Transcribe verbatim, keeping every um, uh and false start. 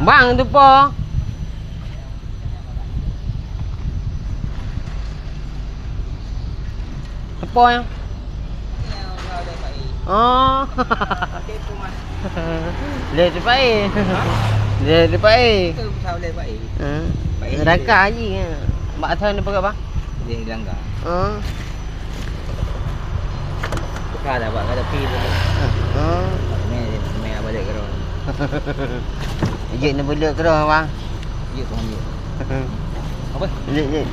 Bang, tu po. Apa ya? Oh. Lé tu pai. Lé tu pai. Ha? Raka haji ya. Bak sana peugah bah. Dia langgar. Oh. Tukar dah bak kata pi tu. Oh. Ni, ni balik ke rumah. Jek ni balik ke rumah, bang. Jek tu ambil. Apa? Jek, jek.